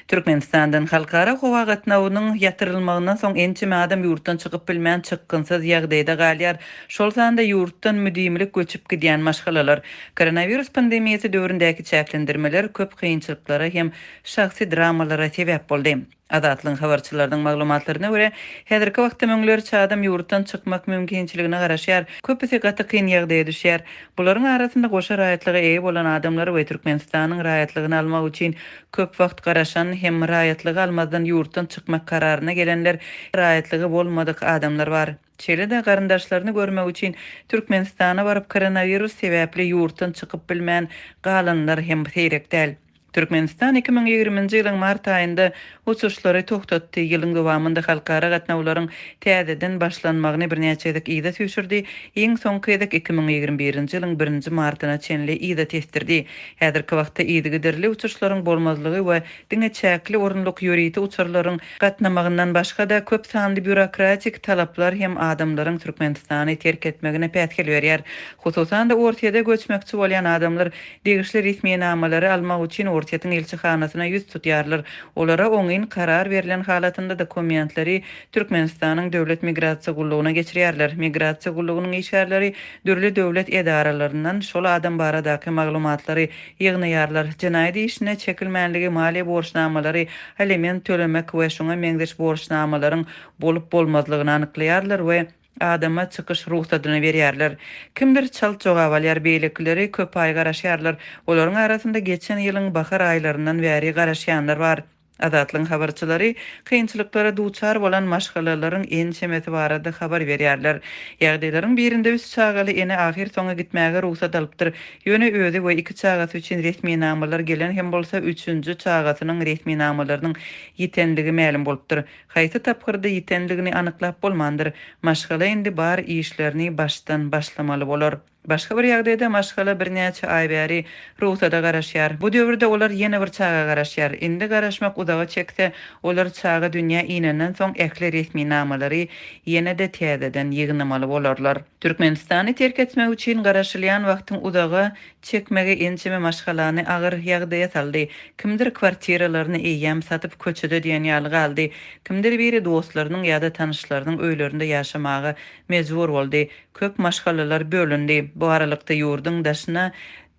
Türkmenistandan halkara howa gatnawynyň ýatyrylmagyndan soň ençeme adam ýurtdan çykyp bilmän çykgynsyz ýagdaýda galýar, şol sanda ýurtdan müdimilik göçüp gidýän maşgalalar. Koronawirus pandemiýasy döwründäki çäklendirmeler köp kynçylyklara hem şahsy dramalara sebäp boldy. Azatlygyň habarçylarynyň maglumatlaryna görä, häzirki wagtda müňlerçe adam ýurtdan çykmak mümkinçiligine garaşýar, köpüsi gaty kyn ýagdaýa düşýär. Bularyň arasynda goşa raýatlyga eýe bolan adamlar we Türkmenistanyň raýatlygyny almak üçin köp wagt garaşan hem raýatlygy almazdan ýurtdan çykmak kararyna gelenler, raýatlygy bolmadyk adamlar bar. Şeýle-de garyndaşlaryny görmek üçin Türkmenistana baryp koronawirus sebäpli ýurtdan çykyp bilmän galanlar hem seýrek däl. Türkmenistan 2020-nji ýylyň mart aýynda uçuşlary togtatdy, ýylyň dowamynda halkara gatnawlaryň täzeden başlanmagyny birnäçe gezek yza süýşürdi, iň soňky gezek 2021-nji ýylyň birinji martyna çenli yza tesdirdi. Häzirki wagtda yzygiderli uçuşlaryň bolmazlygy we diňe çäkli orunlyk ýörite uçarlaryň gatnamagyndan başga-da, köp sanly býurokratik talaplar hem adamlaryň Türkmenistany terk etmegine päsgel berýär. Hususan-da, Orsýede göçmekçi bolýan adamlar Degişli resminamalary almak üçin Orsýetiň ilçihanasyna ýüz tutýarlar. Olara oňyn karar berlen halatynda dokumentleri Türkmenistanyň Döwlet migrasiýa gullugyna geçirýärler. Migrasiýa gullugynyň işgärleri dürli döwlet edaralaryndan şol adam baradaky maglumatlary ýygnaýarlar. Jenaýat işine çekilmänligi, maliýe borçnamalary, aliment tölemek we şuňa meňzeş borçnamalaryň bolup-bolmazlygyny anyklaýarlar we Adama çykyş rugsadyny berýärler. Kimdir çalt jogap alýar, beýlekileri köp aý garaşýarlar. Olaryň arasynda geçen ýylyň bahar aýlaryndan bäri garaşýanlar bar. Azatlygyň habarçylary kynçylyklara duçar bolan maşgalalaryň ençemesi barada habar berýärler. Ýagdaýlaryň birinde üç çagaly ene ahyrsoňy gitmäge rugsat alypdyr. Ýöne özi we iki çagasy üçin resminamalar gelen hem bolsa, üçünji çagasynyň resminamalarynyň ýitenligi mälim bolupdyr. Haýsy tapgyrda ýitendigini anyklap bolmandyr. Maşgala indi bar işlerini başdan başlamaly bolar. Başga bir ýagdaýda maşgala birnäçe aý bäri rugsada garaşýar. Bu döwürde olar ýene bir çaga garaşýar. Indi garaşmak uzaga çekse, olar çaga dünýä inenden soň ähli resminamalary ýene-de täzeden ýygnamaly bolarlar. Türkmenistany terk etmek üçin garaşylýan wagtyň uzaga çekmegi ençeme maşgalany agyr ýagdaýa saldy. Kimdir kwartiralaryny eýýäm satyp köçede diýen ýaly galdy. Kimdir biri dostlarynyň ýa-da tanyşlarynyň öýlerinde ýaşamaga mejbur boldy. Köp maşgalalar bölündi. Bu aralykda ýurduň daşyna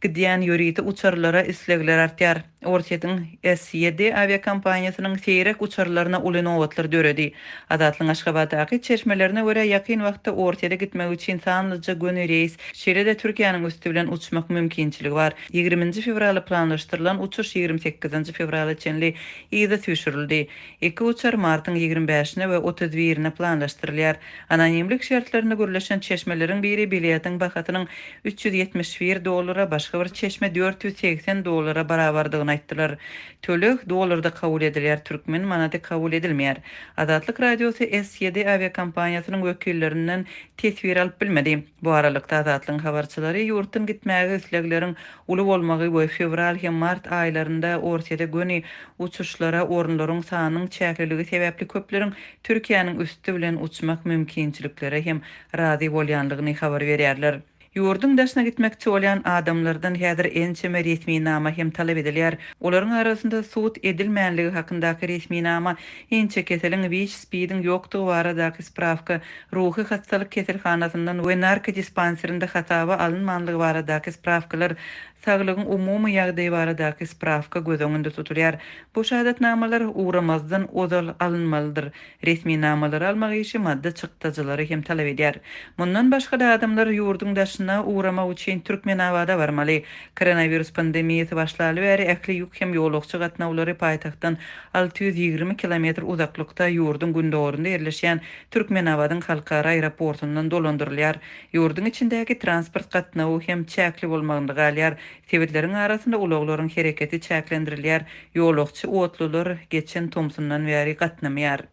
gidýän ýörite uçarlara islegler artýar. Orsýetiň S-ýedi awiakompaniýasynyň seýrek uçarlaryna uly nobatlar döredi. Azatlygyň Aşgabatdaky çeşmelerine görä, ýakyn wagtda Orsýete gitmek üçin sanlyja göni reýs, şeýle-de Türkiýäniň üsti bilen uçmak mümkinçiligi bar. Ýigriminji fewrala planlaşdyrylan uçuş 28-nji fewrala çenli yza süýşürildi. Iki uçar martyň 25-ine we 31-ine planlaşdyrylýar. Anonimlik şertlerinde gürleşen çeşmeleriň biri biletiň bahasynyň 371 dollara, başga bir çeşme 480 dollara barabardygyny aýtdylar. Töleg dollarda kabul edilýär, türkmen manady kabul edilmeýär. Azatlyk Radiosy S-ýedi awiakompaniýasynyň wekillerinden teswir alyp bilmedi. Bu aralykda, Azatlygyň habarçylary ýurtdan gitmäge islegleriň uly bolmagy we fewral hem mart aýlarynda Orsýete göni uçuşlara orunlaryň sanynyň çäkliligi sebäpli köpleriň Türkiýäniň üsti bilen uçmak mümkinçiliklere hem razy bolýanlygyny habar berýärler. Ýurduň daşyna gitmekçi bolýan adamlardan häzir ençeme resminama hem talap edilýär. Olaryň arasynda sud edilmänligi hakyndaky resminama, inçekeseliň, WIÇ-SPID-iň ýokdugy baradaky sprawka, ruhy hassalyk keselhanasyndan we narkodispanserinde hasaba alynmanlygy baradaky sprawkalar, saglygyň umumy ýagdaýy baradaky sprawka göz öňünde tutulýar. Bu şahadatnamalar ugramazdan ozal alynmalydyr. Resminamalary almak işi maddy çykdajylary hem talap edýär. Mundan başga-da adamlar ýurduň daşyna ugramak üçin Türkmenabada barmaly. Koronawirus pandemiýasy başlaly bäri ähli ýük hem ýolagçy gatnawlary paýtagtdan 620 kilometr uzaklykda ýurduň gündogarynda ýerleşýän Türkmenabadyň halkara aeroportundan dolandyrylýar. Ýurduň içindäki transport gatnawy hem çäkli bolmagynda galýar. Sebitleriň arasynda ulaglaryň hereketi çäklendirilýär, ýolagçy otlular geçen tomsundan bäri gatnamaýar.